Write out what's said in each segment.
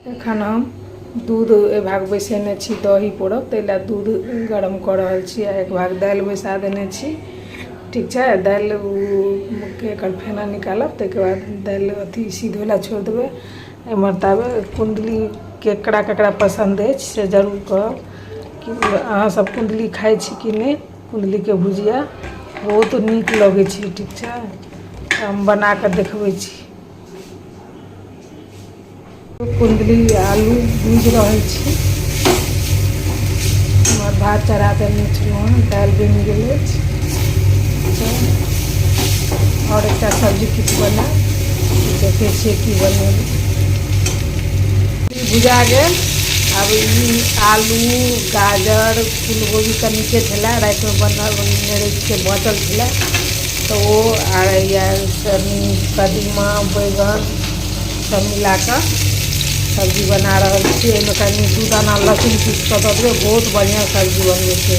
एखन हम दूध एहि भाग बैसेने छी दही पौरब, ताहि लए दूध गरम कऽ रहल छी आ एक भाग दालि बैसा देने छी। ठीक छै, दालि के एकर फेना निकालब, ताहिके बाद दालि अथी सिद्धै लए छोड़ि देबै। एम्हर ताबे कुण्डली केकरा केकरा पसन्द अछि से जरूर कहब कि अहाँसभ कुण्डली खाइ छी कि नहि। कुण्डलीके भुजिया बहुत नीक लगै छै। ठीक छै, तऽ हम बना कऽ देखबै छी। कुण्डली आलू भूजि रहल छी। एम्हर भात चढ़ा देने छलहुँ हँ, दालि बनि गेल अछि। आओर एकटा सब्जी किछु बनायब, देखै छियै की बनेबै। भुजा गेल। आब ई आलू, गाजर, फूलगोभी कनिके छलै, रातिमे बनल बनेने रहै से बचल छलै, तऽ ओ आर कनि कदीमा, बैगन सब मिलाकऽ सब्जी बना रहल छी। एहिमे कनि 2 दाना लहसुन पीस कऽ दऽ देबै, बहुत बढ़िआँ सब्जी बनबै छै।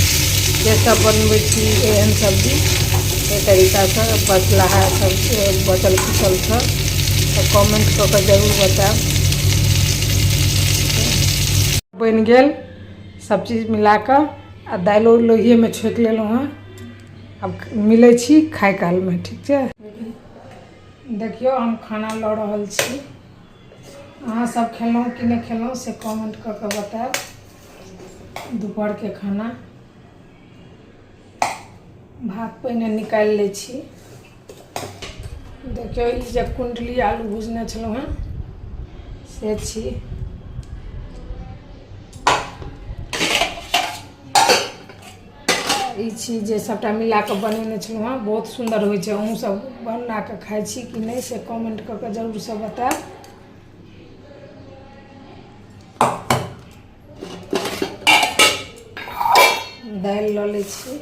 जे सब बनबै छी एहन सब्जी एहि तरीकासँ बचलाहा सब बचल खुचलसँ, तऽ कमेंट कऽ कऽ जरूर बतायब। बनि गेल सब चीज मिलाकऽ आ दालिओ लोहिएमे छोकि लेलहुँ हँ। आब मिलै छी खाय कालमे। ठीक छै, देखियौ हम खाना लऽ रहल छी। अहाँ सब खेलहुँ कि नहि खेलहुँ से कमेंट कऽ कऽ बतायब। दुपहरके खाना भात पहिने निकालि लै छी। देखियौ ई जे कुण्डली आलू भुजने छलहुँ हेँ से छी। ई छी जे सभटा मिला कऽ बनेने छलहुँ हेँ, बहुत सुन्दर होइ छै। अहूँ सब बना कऽ खाइ छी कि नहि से कमेंट कऽ कऽ जरूरसँ बतायब। दालि लऽ लै छी।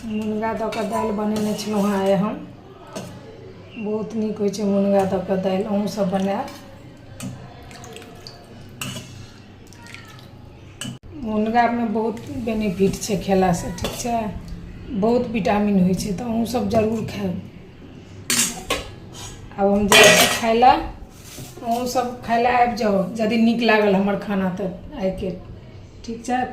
मुनगा दऽ कऽ दालि बनेने छलहुँ हेँ आइ हम। बहुत नीक होइ छै मुनगा दऽ कऽ दालि, अहूँ सब बनायब। मुनगामे बहुत बेनिफिट छै खेलासँ। ठीक छै, बहुत विटामिन होइ छै, तऽ अहूँ सब जरूर खायब। आब हम जाइ छी खाय लए, अहूँ सब खाय लए आबि जाउ यदि नीक लागल हमर खाना तऽ आइके। ठीक छै फेर।